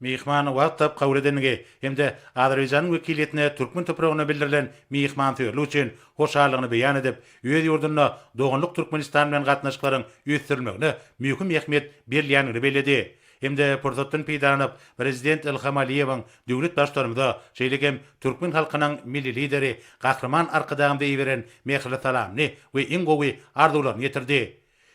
Myhmany wagt tapyp kabul edendigi hem-de Azerbaýjanyň wekiliýetine türkmen topragynda bildirilen myhmansöýerlik üçin hoşallygyny beýan edip, öz ýurdunda doganlyk Türkmenistan bilen gatnaşyklaryň ösdürilmegine möhüm ähmiýet berilýändigini belledi hem-de pursatdan peýdalanyp, Prezident Ilham Aliýewiň döwlet Baştutanymyza, şeýle hem türkmen halkynyň Milli Lideri Gahryman Arkadagymyza iberen mähirli salamyny we iň gowy arzuwlaryny ýetirdi.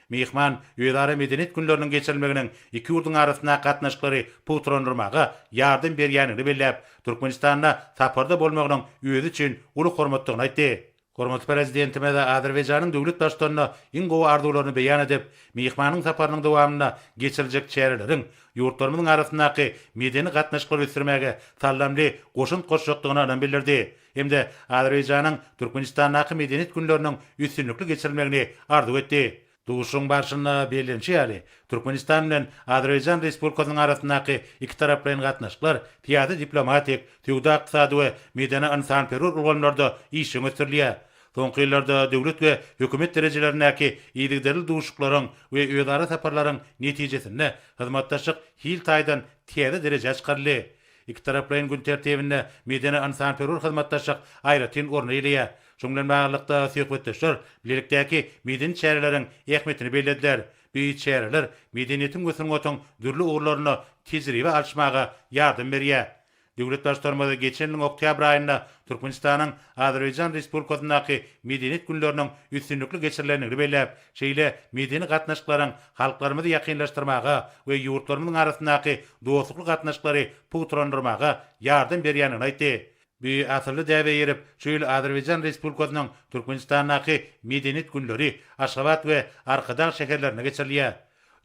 Myhman özara Medeniýet günleriniň geçirilmeginiň iki ýurduň arasyndaky gatnaşyklary pugtalandyrmaga ýardam berýändigini belläp, Türkmenistanda saparda bolmagynyň özi üçin uly hormatdygyny aýtdy. Hormatly Prezidentimiz Azerbaýjanyň döwlet Baştutanyna iň gowy arzuwlaryny beýan edip, myhmanyň saparynyň dowamynda geçiriljek çäreleriň ýurtlarymyzyň arasyndaky medeni gatnaşyklary ösdürmäge saldamly goşant goşjakdygyna ynam bildirdi hem-de Azerbaýjanyň Türkmenistandaky Medeniýet günleriniň üstünlikli geçirilmegini arzuw etdi. Duşuşygyň barşynda bellenişi ýaly, Türkmenistan bilen Azerbaýjan Respublikasynyň arasyndaky ikitaraplaýyn gatnaşyklar syýasy-diplomatik, söwda-ykdysady we medeni-ynsanperwer ulgamlarda işjeň ösdürilýär. Soňky ýyllarda döwlet we hökümet derejelerindäki yzygiderli duşuşyklaryň we özara saparlaryň netijesinde hyzmatdaşlyk hil taýdan täze derejä çykaryldy. Ikitaraplaýyn gün tertibinde medeni-ynsanperwer hyzmatdaşlyk aýratyn orun eýeleýär. Şunuň bilen baglylykda, söhbetdeşler bilelikdäki medeni çäreleriň ähmiýetini bellediler. Bu çäreler medeniýetiň we sungatyň dürli ugurlarynda tejribe alyşmaga ýardam berýär. Döwlet Baştutanymyz geçen ýylyň oktýabr aýynda Türkmenistanyň Azerbaýjan Respublikasyndaky Medeniýet günleriniň üstünlikli geçirilendigini belläp, şeýle medeni gatnaşyklaryň halklarymyzy ýakynlaşdyrmaga we ýurtlarymyzyň arasyndaky dostlukly gatnaşyklary pugtalandyrmaga ýardam berýändigini aýtdy. Bu asylly däbe eýerip, şu ýyl Azerbaýjan Respublikasynyň Türkmenistandaky Medeniýet günleri Aşgabat we Arkadag şäherlerinde geçirilýär.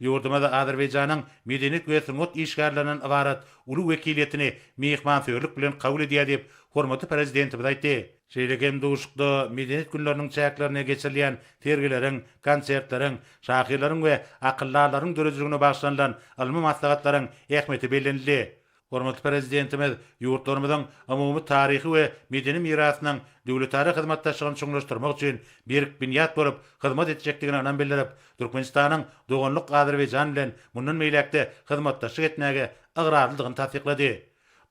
Ýurdumyz Azerbaýjanyň medeniýet we sungat işgärlerinden ybarat uly wekiliýetini myhmansöýerlik bilen kabul edýär diýip, hormatly Prezidentimiz aýtdy. Şeýle hem duşuşykda Medeniýet günleriniň çäklerinde geçirilýän sergileriň, konsertleriň, şahyrlaryň we akyldarlaryň döredijiligine bagyşlanylan ylmy maslahatlaryň ähmiýeti bellenildi. Hormatly Prezidentimiz ýurtlarymyzyň umumy taryhy we medeni mirasynyň döwletara hyzmatdaşlygyny çuňlaşdyrmak üçin berk binýat bolup hyzmat etjekdigine ynam bildirip, Türkmenistanyň doganlyk Azerbaýjan bilen mundan beýläk-de hyzmatdaşlyk etmäge ygrarlydygyny tassyklady.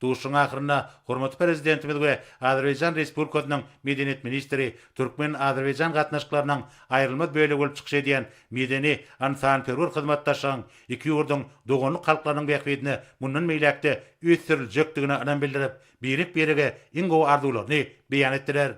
Duşuşygyň ahyrynda hormatly Prezidentimiz we Azerbaýjan Respublikasynyň medeniýet ministri türkmen-azerbaýjan gatnaşyklarynyň aýrylmaz bölegi bolup çykyş edýän medeni-ynsanperwer hyzmatdaşlygyň iki ýurduň doganlyk halklarynyň bähbidine mundan beýläk-de ösdüriljekdigine ynam bildirip, birek-birege iň gowy arzuwlaryny beýan etdiler.